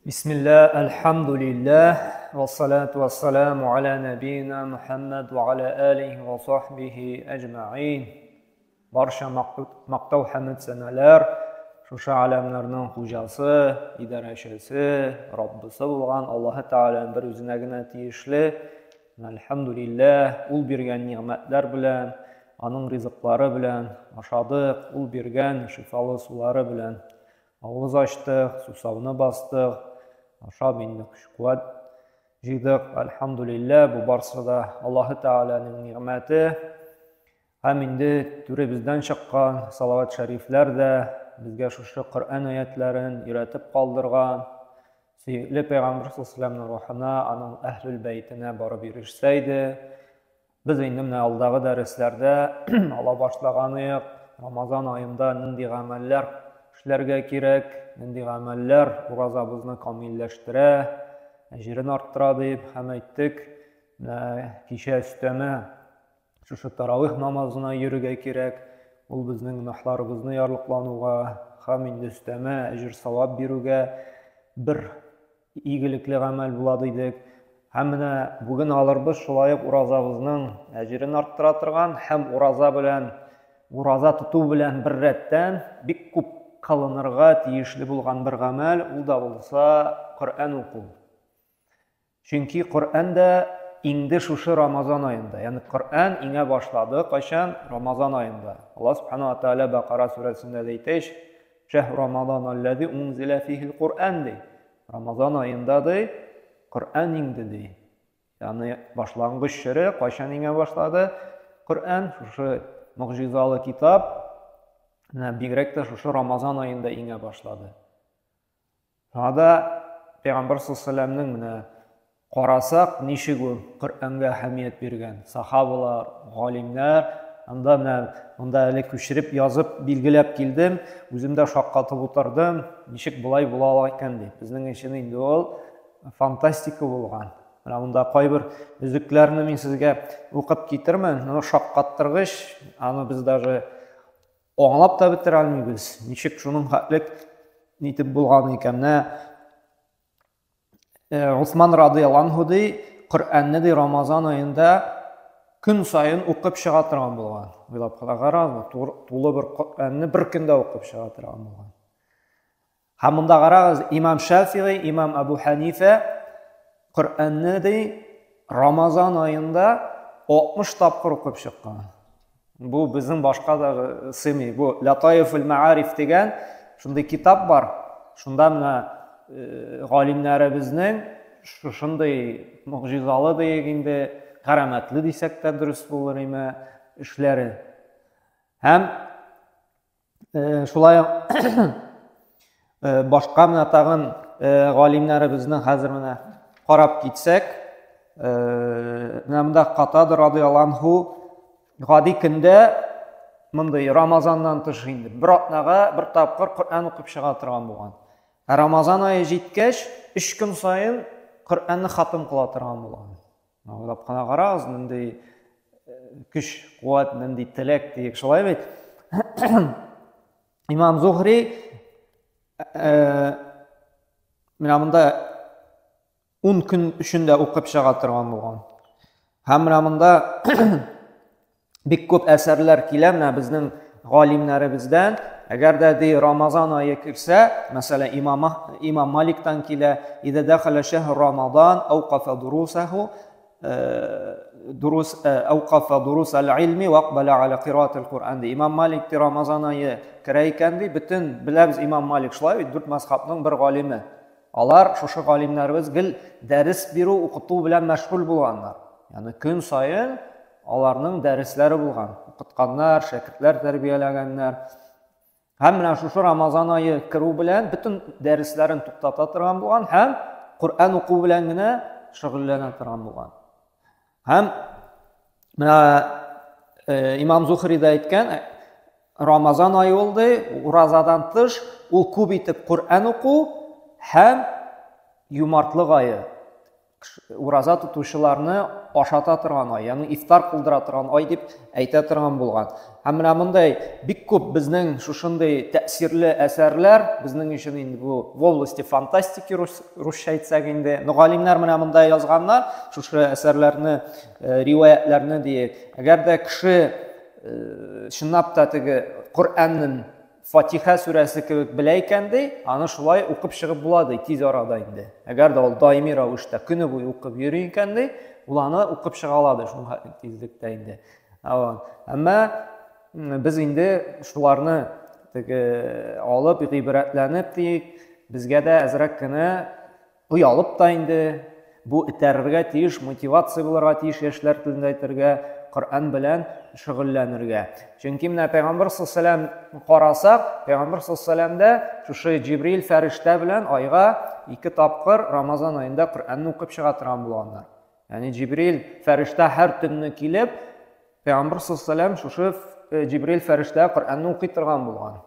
Бисмилла, әлхәмдүлилләһ, вассалату вассаламу аля нәбиина Мухәммәд ва аля алихи ва сахбихи әҗмәгыйн. Барча мактау хәмд сәнәләр шушы аләмнәрнең хуҗасы, идарәчесе, Раббысы булган Аллаһы Тәгаләнең бер үзенә генә тиешле. Әлхәмдүлилләһ, ул биргән нигъмәтләр белән, аның ризыклары белән ашадык, ул биргән шифалы сулары белән Авыз ачтык, сусауны бастык, ашап инде көч-куәт җыйдык. Әлхәмдүлилләһ, бу барсы да Аллаһы Тәгаләнең нигъмәте. Һәм инде түребездән чыккан салават шәрифләр дә безгә шушы Коръән аятларын өйрәтеп калдырган. Сөекле Пәйгамбер саллаллаһу рухына, аның әһлүл бәйтенә барып ирешсә иде. Без инде менә алдагы дәресләрдә ала башлаганыек, Рамазан аенда нинди гамәлләр эшләргә кирәк, нинди гамәлләр уразабызны камилләштерә, әҗерен арттыра дип һәм әйттек, менә кичә өстәмә шушы таравих намазына йөрергә кирәк, ул безнең гөнаһларыбызны ярлыклануга һәм инде өстәмә әҗер-савап бирүгә бер игелекле гамәл була дидек. Һәм менә бүген алырбыз шулай ук уразабызның әҗерен арттыра торган һәм ураза белән ураза тоту белән бер рәттән бик күп кылынырга тиешле булган бер гамәл, ул да булса Коръән уку. Чөнки Коръән дә иңде шушы Рамазан аенда. Ягъни Коръән иңә башлады кайчан? Рамазан аенда. Аллаһ субхана ва тааля Бакара сүрәсендә дә әйтә, Шәһр Рамадан аллази унзиля фихил Куръан ди. Рамазан аенда ди, Коръән иңде ди. Ягъни башлангыч чоры кайчан иңә башлады? Коръән шушы могҗизалы китап, менә бигрәк тә шушы Рамазан аенда иңә башлады. Шуңа да Пәйгамбәр саллаллаһу менә карасак, ничек ул Коръәнгә әһәмият биргән. Сахабалар, галимнәр, анда менә монда әле күчереп язып, билгеләп килдем, үзем дә шаккатып утырдым, ничек болай була ала икән дип. Безнең өчен инде ул фантастика булган. Менә монда кайбер өзекләрне мин сезгә укып китермен, но шаккаттыргыч, аны без даже Аңлап та бетерә алмыйбыз, ничек шуның хәтлек нитеп булган икән. Менә э, Усман радыяллаһу анһу ди, Коръәнне ди Рамазан аенда көн саен укып чыга торган булган. Уйлап карагыз, тулы бер Коръәнне бер көндә укып чыга торган булган. Һәм монда карагыз, имам Шафигый, имам Абу Ханифа Коръәнне ди Рамазан аенда 60 тапкыр укып чыккан. Бу безнең башка да сыймый. Бу Латаиф маариф дигән шундый китап бар. Шунда менә э, галимнәребезнең шушындый могҗизалы диек инде, кәрамәтле дисәк тә дөрес булыр име эшләре. Һәм Э, шулай ук э, башка менә тагын э, галимнәребезнең хәзер менә карап китсәк, менә монда Катада радиаллаһу анһу гади көндә мондый Рамазаннан тыш инде бер атнага бер тапкыр Коръән укып чыга торган булган. Ә Рамазан ае җиткәч, өч көн саен Коръәнне хатым кыла торган булган. Уйлап кына карагыз, нинди көч, куәт, нинди теләк диек, шулай бит? Имам Зухри менә монда 10 көн эчендә укып чыга торган булган. Һәм менә монда Бик күп әсәрләр килә менә безнең галимнәребездән. Әгәр дә ди Рамазан ае керсә, мәсәлән, имам, имам Маликтан килә, "Иза дахала шәһр Рамадан ауқафа дурусаху дурус ауқафа дурус аль-илми ва акбала аля кираатил Куръан" ди. Имам Малик ди Рамазан ае керә икән ди, бөтен беләбез имам Малик шулай бит, дүрт мазхабның бер галиме. Алар шушы галимнәребез гел дәрес бирү, укыту белән мәшгуль булганнар. Ягъни көн саен аларның дәресләре булган. Укытканнар, шәкертләр тәрбияләгәннәр. Һәм менә шушы Рамазан ае керү белән бөтен дәресләрен туктата торган булган һәм Коръән уку белән генә шөгыльләнә торган булган. Һәм менә э, Имам Зухри да әйткән, Рамазан ае ул ди, уразадан тыш, ул күп итеп Коръән уку һәм юмартлык ае. Ураза тотучыларны ашата торган ай, ягъни ифтар кылдыра торган ай дип әйтә торган булган. Һәм менә мондай бик күп безнең шушындый тәэсирле әсәрләр безнең өчен инде бу в области фантастики русча әйтсәк инде. Но галимнәр менә монда язганнар шушы әсәрләрне, э, риваятләрне диек. Әгәр дә кеше э, чынлап та теге Коръәннең Фатиха сүрәсе кебек белә икән ди, аны шулай укып чыгып була ди, тиз арада инде. Әгәр дә ул даими рәвештә көне буе укып йөри икән ди, ул аны укып чыга ала ди, шуңа тизлектә инде. Әмма без инде шуларны теге алып, гыйбрәтләнеп диек, безгә дә әзрәк кенә Оялып та инде, бу этәрергә тиеш, мотивация булырга тиеш яшьләр телендә әйтергә, Коръән белән шөгыльләнергә. Чөнки менә Пәйгамбер саллаллаху карасак, Пәйгамбер саллаллаху дә шушы Җибрил фәрештә белән айга ике тапкыр Рамазан аенда Коръәнне укып чыга торган булганнар. Ягъни Җибрил фәрештә һәр төнне килеп, Пәйгамбер саллаллаху шушы э, Җибрил фәрештә Коръәнне укый торган булган.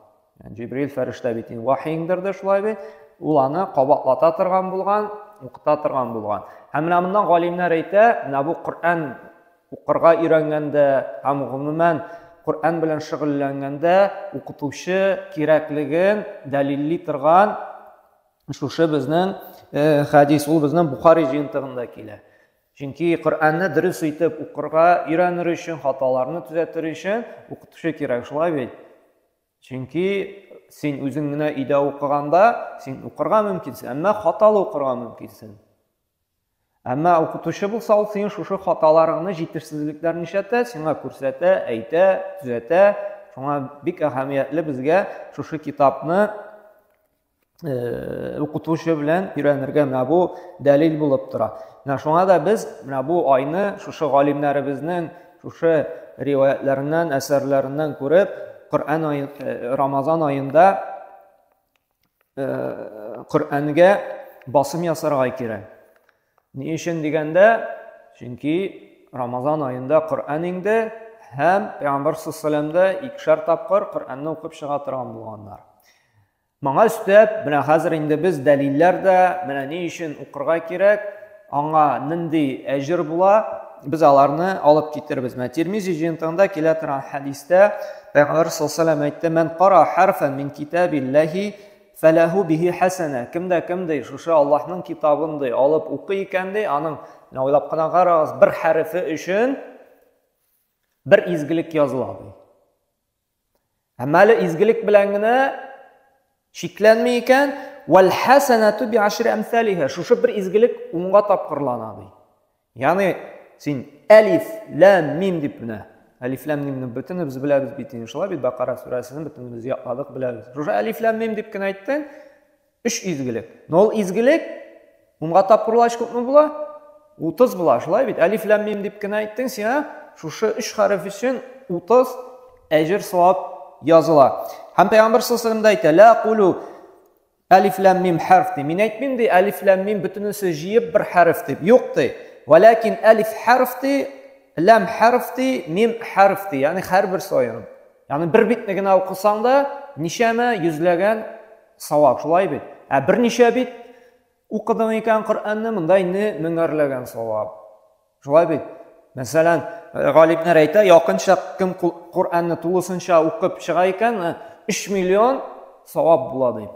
Җибрил фәрештә бит инде вахи иңдерде шулай бит. Ул аны кабатлата торган булган, укыта торган булган. Һәм менә моннан галимнәр әйтә, менә бу Коръән укырга өйрәнгәндә һәм гомумән Коръән белән шөгыльләнгәндә укытучы кирәклеген дәлилли торган шушы безнең э, хәдис, ул безнең Бухари җыентыгында килә. Чөнки Коръәнне дөрес итеп укырга өйрәнер өчен, хаталарны төзәтер өчен укытучы кирәк, шулай бит? Чөнки син үзең генә өйдә укыганда, син укырга мөмкинсең, әмма хаталы укырга мөмкинсең. Әмма укытучы булса, ул синең шушы хаталарыңны, җитешсезлекләрне нишләтә, сиңа күрсәтә, әйтә, төзәтә. Шуңа бик әһәмиятле безгә шушы китапны э, укытучы белән өйрәнергә менә бу дәлил булып тора. Менә шуңа да без менә бу айны шушы галимнәребезнең шушы риваятләреннән, әсәрләреннән күреп, Коръән ае, э, Рамазан аенда э, Коръәнгә басым ясарга кирәк. Ни өчен дигәндә, чөнки Рамазан аенда Коръән иңде һәм Пәйгамбәр саллаллаху алейһи икешәр тапкыр Коръәнне укып чыга торган булганнар. Моңа өстәп, менә хәзер инде без дәлилләр дә, менә ни өчен укырга кирәк, аңа нинди әҗер була, без аларны алып китербез. Менә Тирмизи җыентыгында килә торган хәдистә Пәйгамбәр саллаллаху алейһи әйтте: "Ман кара харфан мин китабиллаһи фалаху бихи хасана". Кем дә кем ди, шушы Аллаһның китабын ди, алып укый икән ди, аның менә уйлап кына карагыз, бер хәрефе өчен бер изгелек языла ди. Әмма әле изгелек белән генә чикләнми икән, вәл хасанату би ашри амсалиха. Шушы бер изгелек унга тапкырлана ди. Ягъни син әлиф, ләм, мим дип менә. Әлиф, ләм, мимне бөтенебез беләбез бит инде. Шулай бит Бакара сүрәсен бөтенебез ятладык, беләбез. Шушы әлиф, ләм, мим дип кенә әйттең, Өч изгелек. Но ул изгелек унга тапкырлач күпме була? 30 була, шулай бит? Әлиф ләм мим дип кенә әйттең, сиңа шушы өч хәреф өчен 30 әҗер савап языла. Һәм Пәйгамбер саллаллаху алейһи әйтә, ла кулу әлиф ләм мим хәрф ди. Мин әйтмим ди, әлиф ләм мим бөтенесе җыеп бер хәреф дип. Юк ди. Вәләкин әлиф хәрф ди, ләм хәрф ди, мим хәрф ди. Ягъни һәрбер саен. Ягъни бер битне генә укысаң да, ничәмә йөзләгән савап, шулай бит? Ә берничә бит укыдың икән Коръәнне, монда инде меңәрләгән савап. Шулай бит? Мәсәлән, э, галимнәр әйтә, якынча кем Коръәнне тулысынча укып чыга икән, 3 э, миллион савап була ди.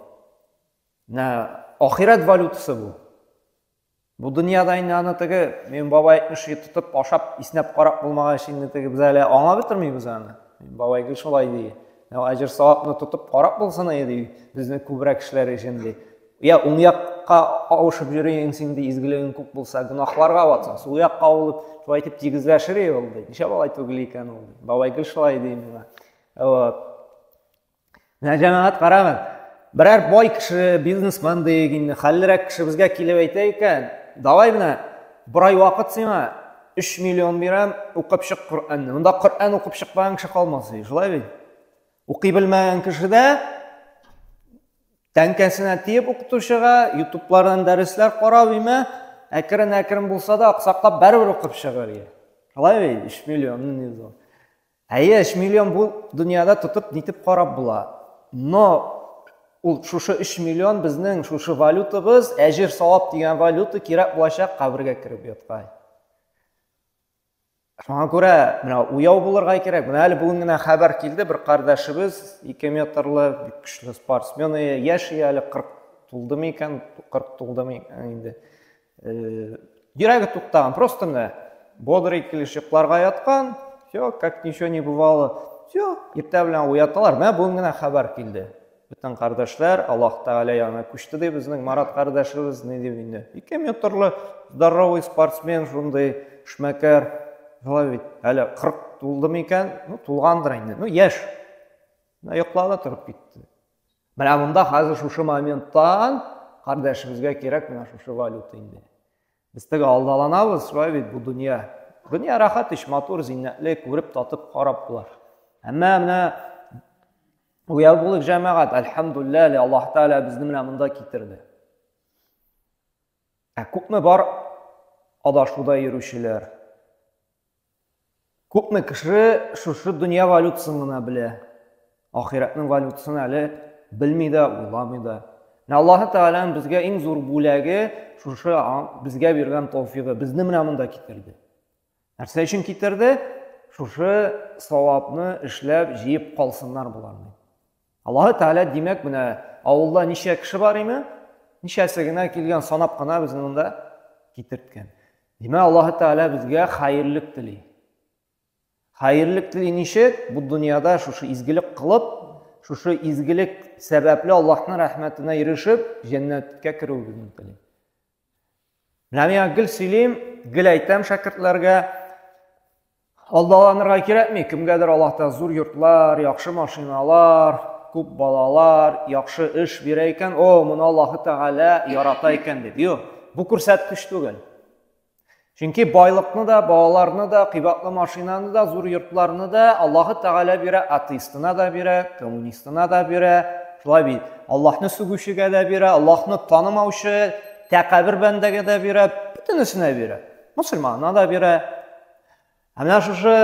Менә ахирәт валютасы бу. Бу дөньяда инде аны теге, минем бабай әйтмешли, тотып, ашап, иснәп карап булмагач, инде теге без әле аңлап бетермибез аны. Минем бабай гел шулай ди. Әҗер савапны тотып карап булсын иде ди, безне күбрәк эшләр өчен ди. Я уң якка авышып йөрисең син ди, изгелегең күп булса, гөнаһларга батсаң, сул якка авылып, шулай итеп тигезләшер иде ул ди. Ничә алай түгел икән ул ди. Бабай гел шулай ди миңа. Вот. Менә җәмәгать карагыз. Берәр бай кеше, бизнесмен диек инде, хәллерәк кеше безгә килеп әйтә икән, давай менә бер ай вакыт сиңа 3 миллион бирәм, укып чык Коръәнне. Монда Коръән укып чыкмаган кеше калмас, шулай бит? Укый белмәгән кеше дә тәңкәсенә тиеп укытучыга, ютублардан дәресләр карап име, әкрен-әкрен булса да аксаклап барыбер укып чыгыр. Шулай бит? 3 миллион ни зур. Әйе, 3 миллион бу дөньяда тотып, нитеп карап була. Но Ул шушы 3 миллион безнең шушы валютабыз, әҗер савап дигән валюта кирәк булачак кабергә кереп яткан. Шуңа күрә менә уяу булырга кирәк. Менә әле бүген генә хәбәр килде, бер кардәшебез 2 метрлы, бик көчле спортсмен, яшь әле 40 тулдымы икән, 40 тулдымы икән инде. Йөрәге туктаган, просто менә бодрый килеш йокларга яткан, все, как ничего не бывало. Все, иртә белән уяталар. Менә бүген генә хәбәр килде. Бөтен кардәшләр Аллаһ Тәгалә янына күчте ди безнең Марат кардәшебез, ни дип инде. 2 метрлы здоровый спортсмен, шундый шмәкәр. Шулай бит. Әле 40 тулды микән? Ну, тулгандыр инде. Ну, яшь. Менә йоклады, торып китте. Менә монда хәзер шушы моменттан кардәшебезгә кирәк менә шушы валюта инде. Без теге алдаланабыз, шулай бит бу дөнья. Дөнья рәхәт ич, матур, зиннәтле, күреп, татып, карап була. Әмма менә уяу булыйк, җәмәгать, әлхәмдүлилләһ, әле Аллаһ Тәгалә безне менә монда китерде. Ә күпме бар адашуда йөрүчеләр? Күпме кеше шушы дөнья валютасын гына белә. Ахирәтнең валютасын әле белми дә, уйламый да. Менә Аллаһы Тәгаләнең безгә иң зур бүләге шушы безгә биргән тәүфигы, безне менә монда китерде. Нәрсә өчен китерде? Шушы савапны эшләп җыеп калсыннар боларны. Аллаһы Тәгалә, димәк, менә авылда ничә кеше бар име? Ничәсе генә килгән, санап кына безне монда китерткән. Димәк, Аллаһы Тәгалә безгә хәерлек тели. Хәерлек тели ничек? Бу дөньяда шушы изгелек кылып, шушы изгелек сәбәпле Аллаһның рәхмәтенә ирешеп, җәннәткә керүебезне тели. Менә мин гел сөйлим, гел әйтәм шәкертләргә, алдаланырга кирәкми, кемгәдер Аллаһ зур йортлар, яхшы машиналар, күп балалар, яхшы эш бирә икән, о, моны Аллаһы Тәгалә ярата икән дип. Юк, бу күрсәткеч түгел. Чөнки байлыкны да, балаларны да, кыйбатлы машинаны да, зур йортларны да Аллаһы Тәгалә бирә, атеистына да бирә, коммунистына да бирә. Шулай бит. Аллаһны сүгүчегә дә бирә, Аллаһны танымаучы тәкәббер бәндәгә дә бирә, бөтенесенә бирә. Мусульманына да бирә. Ә менә шушы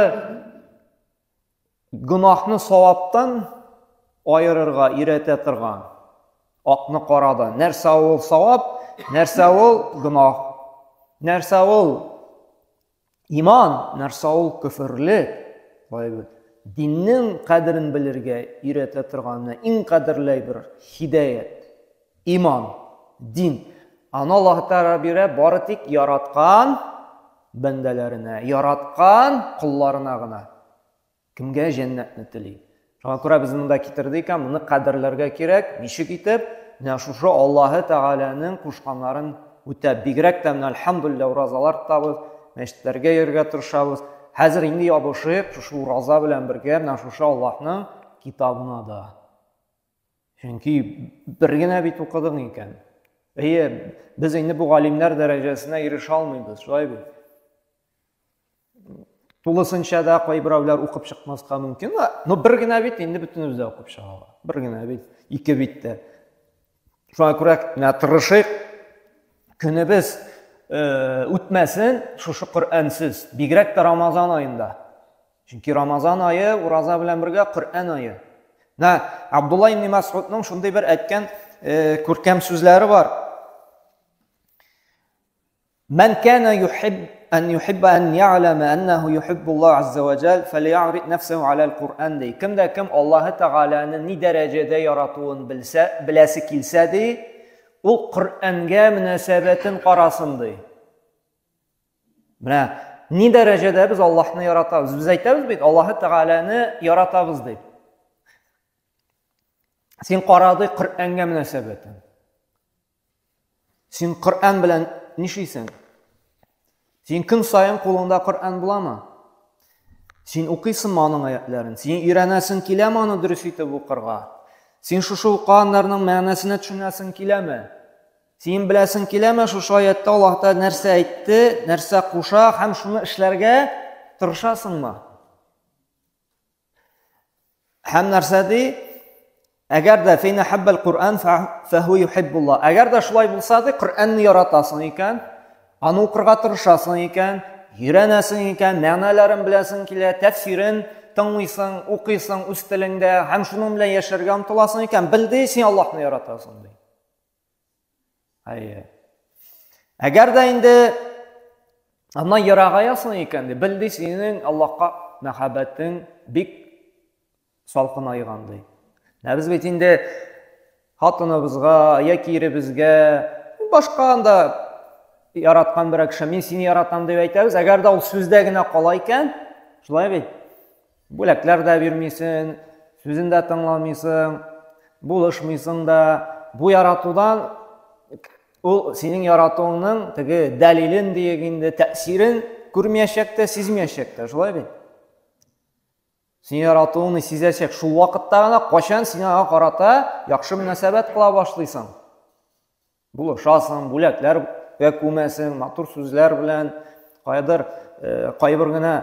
гөнаһны саваптан аерырга өйрәтә торган акны карады. Нәрсә ул савап, нәрсә ул гөнаһ, нәрсә ул иман, нәрсә ул көферлек. Диннең кадерен белергә өйрәтә торган иң кадерле бер хидәят, иман, дин. Аны Аллаһ Тәгалә бирә бары тик яраткан бәндәләренә, яраткан колларына гына. Кемгә җәннәтне тели. Шуңа күрә без монда китерде икән, моны кадерләргә кирәк. Ничек итеп? Менә шушы Аллаһы Тәгаләнең кушканнарын үтәп, бигрәк тә менә әлхәмдүлилләһ уразалар тотабыз, мәчетләргә йөрергә тырышабыз. Хәзер инде ябышыйк шушы ураза белән бергә менә шушы Аллаһның китабына да. Чөнки бер генә бит укыдың икән. Әйе, без инде бу галимнәр дәрәҗәсенә ирешә алмыйбыз, шулай бит. Тулысынча да кайберәүләр укып чыкмаска мөмкин, но бер генә бит инде бөтенебез дә укып чыга ала. Бер генә бит, ике бит тә. Шуңа күрә менә тырышыйк, көнебез үтмәсен шушы Коръәнсез, бигрәк тә Рамазан аенда. Чөнки Рамазан ае ураза белән бергә Коръән ае. Менә Абдулла ибн Мас'удның шундый бер әйткән күркәм сүзләре бар. Ман кана юхиб ан юхибба ан я'лама аннаху юхиббуллах азза ва җал фали'рид нафсаху аля аль-Кур'ан ди. Кем дә кем Аллаһы Тәгаләне ни дәрәҗәдә яратуын белсә, беләсе килсә ди, ул Коръәнгә мөнәсәбәтен карасын ди. Менә ни дәрәҗәдә без Аллаһны яратабыз? Без әйтәбез бит, Аллаһы Тәгаләне яратабыз дип. Син карады Коръәнгә мөнәсәбәтен. Син Коръән белән нишлисең? Син көн саен кулыңда Коръән буламы? Син укыйсыңмы аның аятларын? Син өйрәнәсең киләме аны дөрес итеп укырга? Син шушы укыганнарның мәгънәсенә төшенәсең киләме? Син беләсең киләме, шушы аятта Аллаһ Тәгалә нәрсә әйтте, нәрсә куша һәм шуны эшләргә тырышасыңмы? Һәм нәрсә ди? Әгәр дә фейна хаббал Куръан фаху юхиббуллах. Әгәр дә шулай булса ди, Коръәнне яратасың икән, аны укырга тырышасың икән, өйрәнәсең икән, мәгънәләрен беләсең килә, тәфсирен, тыңлыйсың, укыйсың үз телеңдә һәм шуның белән яшәргә омтыласың икән, бел ди, син Аллаһны яратасың ди. Әйе. Әгәр дә инде аннан ерагаясың икән ди, бел ди, синең Аллаһка мәхәббәтең бик салкынайган ди. Ә без бит инде хатыныбызга яки иребезгә башка анда яраткан бер кеше мин сине яратам дип әйтәбез. Әгәр дә ул сүздә генә кала икән, шулай бит. Бүләкләр дә бирмисең, сүзен дә тыңламыйсың, булышмыйсың да. Бу яратудан ул синең яратуыңның теге дәлилен диек инде, тәэсирен күрмәячәк тә, сизмәячәк тә, шулай бит. Син яратуыңны сизәчәк шул вакытта гына, кайчан син аңа карата яхшы мөнәсәбәт кыла башлыйсың. Булышасың, бүләкләргә күмәсең, матур сүзләр белән, кайдыр, э, кайбер генә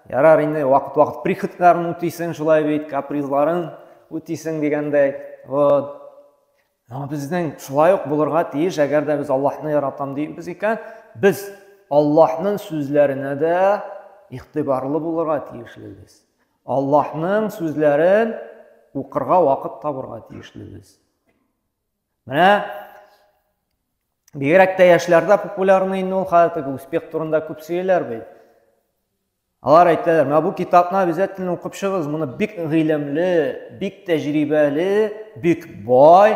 ярар инде вакыт-вакыт прихотларын үтисең, шулай бит, капризларын үтисең дигәндәй. Вот. Ама безнең шулай ук булырга тиеш, әгәр дә без Аллаһны яратам дибез икән, без Аллаһның сүзләренә дә игътибарлы булырга тиешлебез. Аллаһның сүзләрен укырга вакыт табырга тиешлебез. Менә бигрәк тә яшьләрдә популярный инде ул хәзер теге успех турында күп сөйлиләр бит. Алар әйтәләр, менә бу китапны обязательно укып чыгыгыз, моны бик гыйлемле, бик тәҗрибәле, бик бай,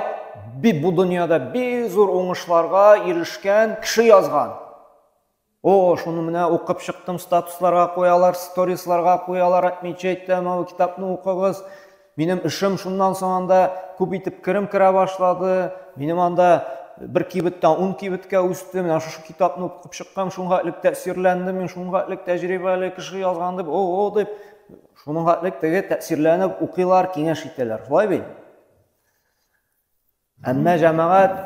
бик бу дөньяда бик зур уңышларга ирешкән кеше язган. О, шуны менә укып чыктым, статусларга куялар, сторисларга куялар, отмечать итәм, бу китапны укыгыз. Минем эшем шуннан соң анда күп итеп керем керә башлады. Минем анда бер кибеттән ун кибеткә үсте. Менә шушы китапны укып чыккан, шуңа элек тәэсирләндем, мин шуңа элек тәҗрибәле кеше язган дип, о, о дип, шуның элек теге тәэсирләнеп укыйлар, киңәш итәләр. Шулай бит? Әмма җәмәгать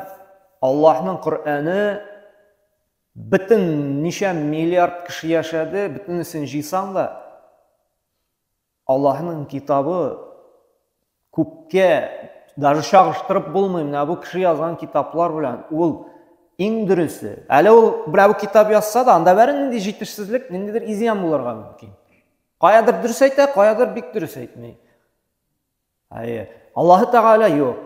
Аллаһның Коръәне бөтен ничә миллиард кеше яшәде, бөтенесен җыйсаң да, Аллаһның китабы күпкә даже чагыштырып булмый. Менә бу кеше язган китаплар белән ул иң дөресе. Әле ул берәү китап язса да, анда бәрі нинди җитешсезлек, ниндидер изъян булырга мөмкин. Каядыр дөрес әйтә, каядыр бик дөрес әйтми. Әйе. Аллаһы Тәгалә юк.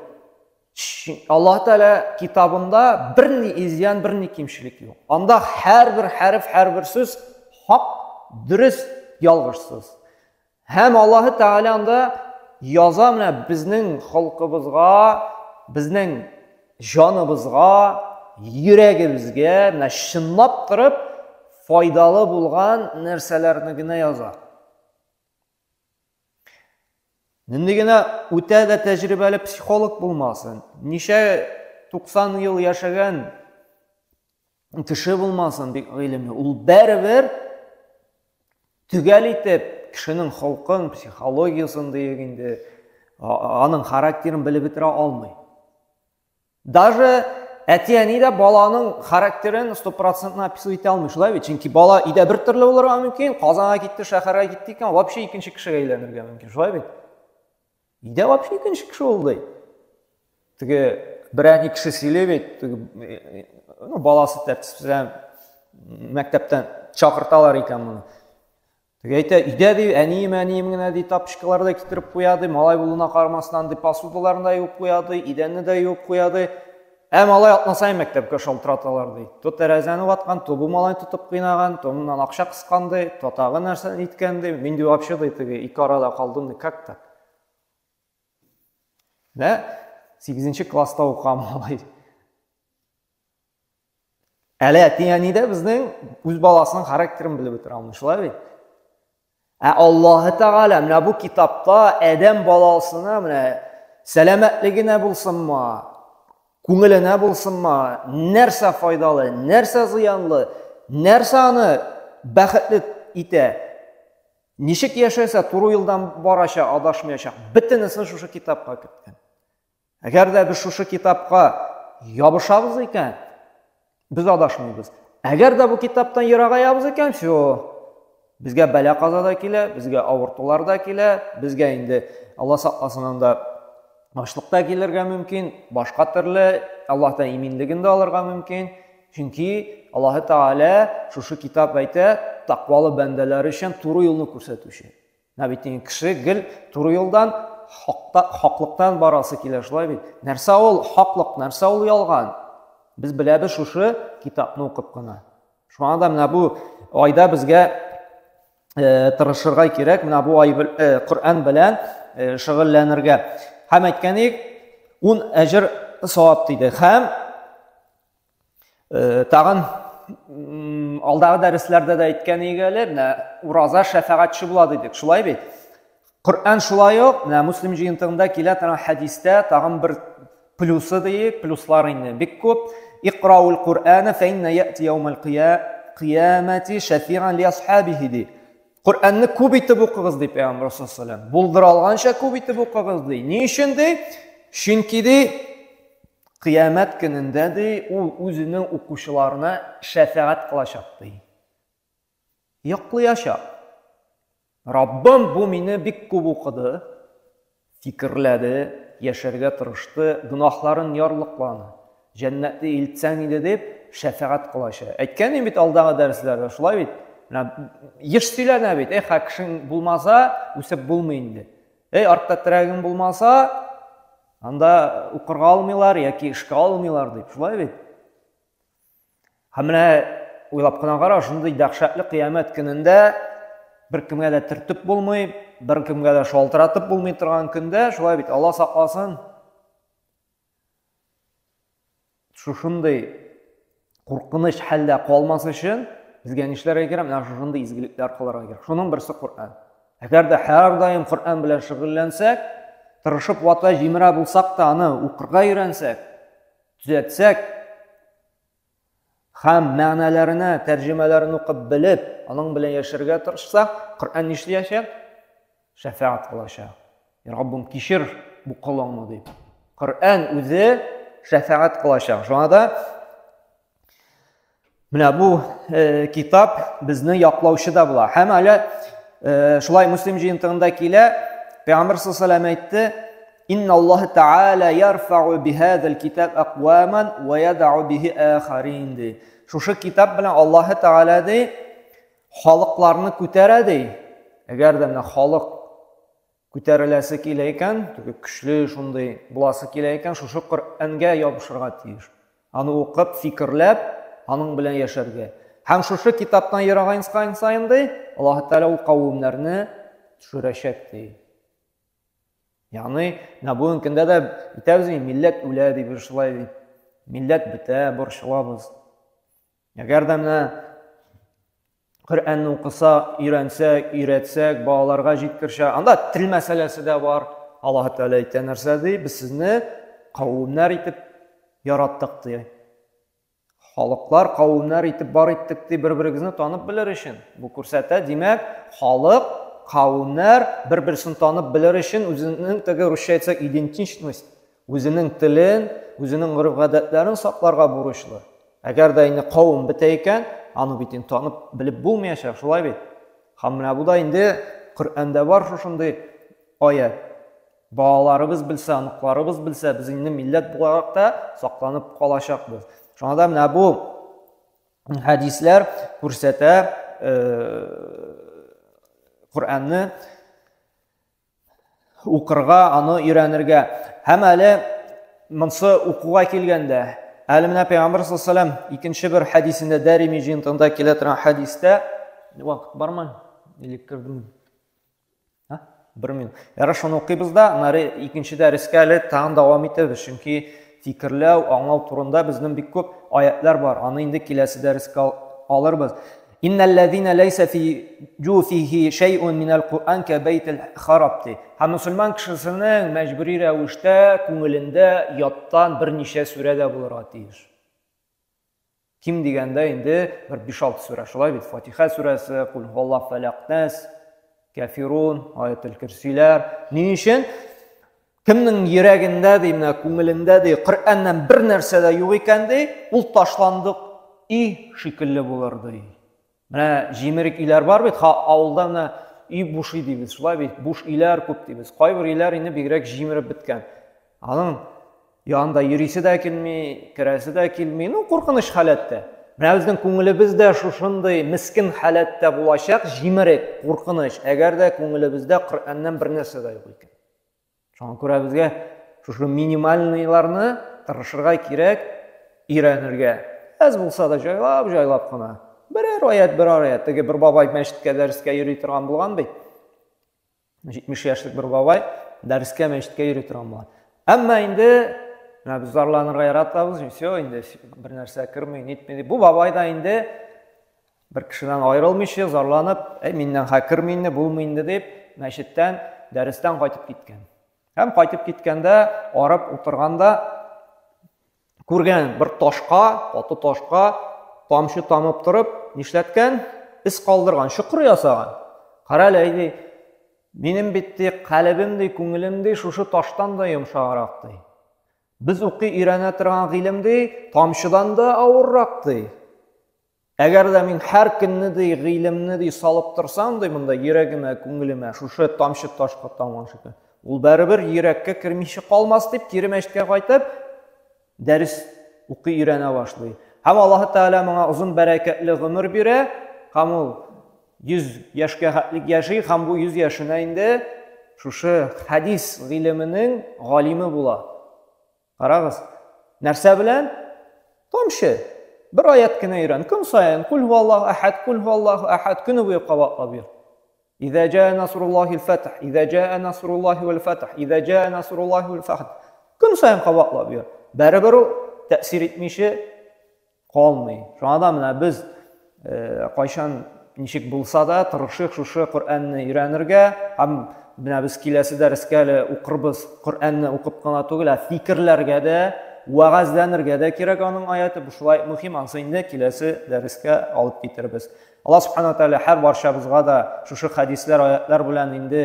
Аллаһ Тәгалә китабында берни изъян, берни кимчелек юк. Анда һәрбер хәреф, һәрбер сүз хак, дөрес, ялгышсыз. Һәм Аллаһ Тәгалә анда яза менә безнең халкыбызга, безнең җаныбызга, йөрәгебезгә менә чынлап торып файдалы булган нәрсәләрне генә яза. Нинди генә үтә дә тәҗрибәле психолог булмасын, ничә 90 ел яшәгән кеше булмасын, бик гыйлемле, ул бәребер төгәл итеп кешенең холкын, психологиясын диек инде, аның характерын белеп бетерә алмый. Даже әти-әни дә баланың характерын стопроцентно описывать итә алмый, шулай бит? Чөнки бала өйдә бер төрле булырга мөмкин, Казанга китте, шәһәргә китте икән, вообще икенче кешегә әйләнергә мөмкин, шулай бит? Өйдә вообще икенче кеше ул ди. Теге бер әни кеше сөйли бит, теге, ну, баласы тәртипсезләнеп мәктәптән чакырталар икән моны. Теге әйтә, өйдә ди, әнием, әнием генә ди, тапочкалар да китереп куя ди, малай булуына карамастан ди, посудаларын да юып куя ди, идәнне дә юып куя ди. Ә малай атна саен мәктәпкә шалтыраталар ди. То тәрәзәне ваткан, то бу малайны тотып кыйнаган, то моннан акча кыскан ди, то тагы нәрсә иткән ди. Мин ди вообще ди теге ике арада калдым ди, как так? Менә 8 класста укыган малай. Әле әти-әни дә безнең үз баласының характерын белеп бетерә алмый, шулай бит? Ә Аллаһы Тәгалә менә бу китапта адәм баласына менә сәламәтлегенә булсынмы, күңеленә булсынмы, нәрсә файдалы, нәрсә зыянлы, нәрсә аны бәхетле итә, ничек яшәсә, туры юлдан барачак, адашмаячак, бөтенесен шушы китапка керткән. Әгәр дә без шушы китапка ябышабыз икән, без адашмыйбыз. Әгәр дә бу китаптан ерагаябыз икән, все, безгә бәла-каза да килә, безгә авыртулар да килә, безгә инде Алла сакласын анда ачлык та килергә мөмкин, башка төрле Аллаһтан иминлеген дә алырга мөмкин. Чөнки Аллаһы Тәгалә шушы китап әйтә, тәкъвалы бәндәләр өчен туры юлны күрсәтүче. Менә бит инде кеше гел туры юлдан, хакта, хаклыктан барасы килә, шулай бит. Нәрсә ул хаклык, нәрсә ул ялган? Без беләбез шушы китапны укып кына. Шуңа да менә бу айда безгә тырышырга кирәк, менә бу ай Коръән белән шөгыльләнергә. Һәм әйткән идек, 10 әҗер савап диде. Һәм тагын алдагы дәресләрдә дә әйткән идек әле, менә ураза шәфәгатьче була дидек, шулай бит? Коръән шулай ук, менә Муслим җыентыгында килә торган хәдистә тагын бер плюсы диек, плюслар инде бик күп. Икраул Коръәна фә инна яти яумал кыямати шәфиан ли асхабихи ди. Коръәнне күп итеп укыгыз ди Пәйгамбәр саллаллаху алейһи Булдыра алганча күп итеп укыгыз ди. Ни өчен ди? Чөнки ди Кыямәт көнендә, ди, ул үзенең укучыларына шәфәгать кылачак, ди. Яклыячак. Раббым бу мине бик күп укыды, фикерләде, яшәргә тырышты, гөнаһларын ярлыкланы. Җәннәтле илтсәң иде дип, шәфәгать кылачак. Әйткән идем бит алдагы дәресләрдә, шулай бит? Менә еш сөйләнә бит, эх, кешең булмаса, үсеп булмый инде. Эй, артта терәгең булмаса, анда укырга алмыйлар яки эшкә алмыйлар дип, шулай бит? Һәм менә уйлап кына кара, шундый дәһшәтле кыямәт көнендә беркемгә дә төртеп булмый, беркемгә дә шалтыратып булмый торган көндә, шулай бит, Алла сакласын, шушындый куркыныч хәлдә калмас өчен безгә нишләргә кирәк? Менә шушындый изгелекләр кылырга кирәк. Шуның берсе Коръән. Әгәр дә һәрдаим Коръән белән шөгыльләнсәк, тырышып вата җимерә булсак та аны укырга өйрәнсәк, төзәтсәк һәм мәгънәләренә, тәрҗемәләрен укып белеп, аның белән яшәргә тырышсак, Коръән нишләячәк? Шәфәгать кылачак. Раббым, кичер бу колыңны дип. Коръән үзе шәфәгать кылачак. Шуңа да менә бу китап безне яклаучы да була. Һәм әле шулай Муслим җыентыгында килә, Пәйгамбер саллаллаху алейһи әйтте: "Инна Аллаһ Тааля ярфa'у бихазал китап акваман ва яд'у бихи ахарин" ди. Шушы китап белән Аллаһ Тааля ди, халыкларны күтәрә ди. Әгәр дә менә халык күтәреләсе килә икән, теге көчле шундый буласы килә икән, шушы Коръәнгә ябышырга тиеш. Аны укып, фикерләп, аның белән яшәргә. Һәм шушы китаптан ерагайнскан саен ди, Аллаһ Тәгалә ул кавемнәрне төшерәчәк ди. Ягъни, менә бүгенге көндә дә әйтәбез инде, милләт үлә дип, шулай бит. Милләт бетә, борчылабыз. Әгәр дә менә Коръәнне укыса, өйрәнсәк, өйрәтсәк, балаларга җиткерсә, анда тел мәсьәләсе дә бар. Аллаһ Тәгалә әйтә нәрсә ди? Без сезне кавемнәр итеп яраттык ди. Халыклар, кавемнәр итеп бар иттек ди, бер-берегезне танып белер өчен. Бу күрсәтә, димәк, халык, кавемнәр бер-берсен танып белер өчен үзенең теге русча әйтсәк идентичность, үзенең телен, үзенең гореф-гадәтләрен сакларга бурычлы. Әгәр дә инде кавым бетә икән, аны бит инде танып белеп булмаячак, шулай бит? Һәм менә бу да инде Коръәндә бар шушындый аять. Балаларыбыз белсә, оныкларыбыз белсә, без инде милләт буларак та сакланып калачакбыз. Шуңа да менә бу хәдисләр күрсәтә Коръәнне укырга, аны өйрәнергә. Һәм әле монсы укуга килгәндә, әле менә Пәйгамбер саллаллаху алейһи икенче бер хәдисендә Дәрими җыентыгында килә торган хәдистә вакыт бармы? Или кердем? Ха? Бер минут. Ярар, шуны укыйбыз да, аннары икенче дәрескә әле тагын дәвам итәбез, чөнки фикерләү, аңлау турында безнең бик күп аятлар бар. Аны инде киләсе дәрескә алырбыз. Иннәлләзинә ләйсә фи җуфихи шәйун минәл Куръан кәбәйтел хараб ди. Һәм мөселман кешесенең мәҗбүри рәвештә күңелендә яттан берничә сүрә дә булырга тиеш. Ким дигәндә инде бер 5-6 сүрә, шулай бит? Фатиха сүрәсе, Кул һуаллаһ, Фәләк, Нәс, Кәфирун, Аятел Кирсиләр. Ни өчен? Кемнең йөрәгендә ди, менә күңелендә ди, Коръәннән бер нәрсә дә юк икән ди, ул ташландык өй шикелле булыр ди. Менә җимерек өйләр бар бит, ха, авылда менә өй бушый дибез, шулай бит, буш өйләр күп дибез. Кайбер өйләр инде бигрәк җимереп беткән. Аның янында йөрисе дә килми, керәсе дә килми, ну, куркыныч халәттә. Менә безнең күңелебез дә шушындый мескен халәттә булачак, җимерек, куркыныч, әгәр дә күңелебездә Коръәннән бер нәрсә дә юк икән. Шуңа күрә безгә шушы минимальныйларны тырышырга кирәк, өйрәнергә. Әз булса да җайлап, җайлап кына. Берәр аят, берәр аят. Теге бер бабай мәчеткә дәрескә йөри торган булган бит. 70 яшьлек бер бабай дәрескә мәчеткә йөри торган була. Әмма инде менә без зарланырга яратабыз, все, инде бер нәрсә керми, нитми дип. Бу бабай да инде бер кешедән аерылмыйча зарланып, әй миннән хә керми инде, булмый инде дип, мәчеттән, дәрестән кайтып киткән. Һәм кайтып киткәндә арып утырганда күргән бер ташка, каты ташка тамчы тамып торып, нишләткән? Эз калдырган, чокыр ясаган. Кара әле, ди, минем бит ди, калебем ди, күңелем ди, шушы таштан да йомшаграк ди. Без укый өйрәнә торган гыйлем ди, тамчыдан да авыррак ди. Әгәр дә мин һәр көнне ди гыйлемне ди салып торсам ди монда йөрәгемә, күңелемә шушы тамчы ташка тамган шикелле. Ул бәребер йөрәккә кермичә калмас дип кире мәчеткә кайтып дәрес укый өйрәнә башлый. Һәм Аллаһ Тәгалә моңа озын бәрәкәтле гомер бирә, һәм ул 100 яшькә хәтлек яши, һәм бу 100 яшенә инде шушы хәдис гыйлеменең галиме була. Карагыз, нәрсә белән? Тамчы. Бер аят кенә өйрән. Көн саен кул хуаллаху әхәд, кул хуаллаху әхәд көне буе кабатлап йөр. Иза җаа насруллахи фатх, иза җаа насруллахи вал фатх, иза җаа насруллахи вал фатх. Көн саен кабатлап йөр. Бәрібер ул тәэсир итмичә калмый. Шуңа да менә без э, кайчан ничек булса да тырышыйк шушы Коръәнне өйрәнергә һәм менә без киләсе дәрескә әле укырбыз. Коръәнне укып кына түгел, ә фикерләргә дә, вәгазьләнергә дә кирәк аның аяты. Бу шулай мөһим, ансы инде киләсе дәрескә алып китербез. Аллаһ субхана тәгалә һәр барчабызга да шушы хәдисләр, аятлар белән инде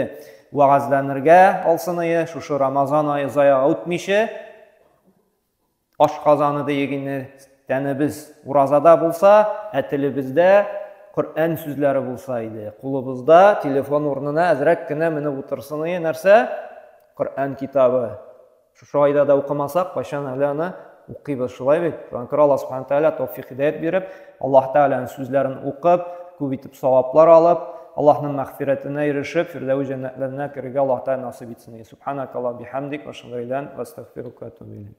вәгазьләнергә алсын ие, шушы Рамазан ае зая үтмичә, Ашказаны диек инде, тәнебез уразада булса, ә телебездә Коръән сүзләре булса иде. Кулыбызда телефон урынына әзрәк кенә менеп утырсын ие нәрсә? Коръән китабы. Шушы айда да укымасак, кайчан әле аны укыйбыз, шулай бит? Шуңа күрә Аллаһ Субхану тәгалә тәүфик һидәят биреп, Аллаһ Тәгаләнең сүзләрен укып, күп итеп саваплар алып, Аллаһның мәгъфирәтенә ирешеп, Фирдәүс җәннәтләренә керергә Аллаһ Тәгалә насыйп итсен. Субханакаллаһ бихамдик, ва ашһаду ан ла илаһа илля анта, астагфирука ва атубу илейк.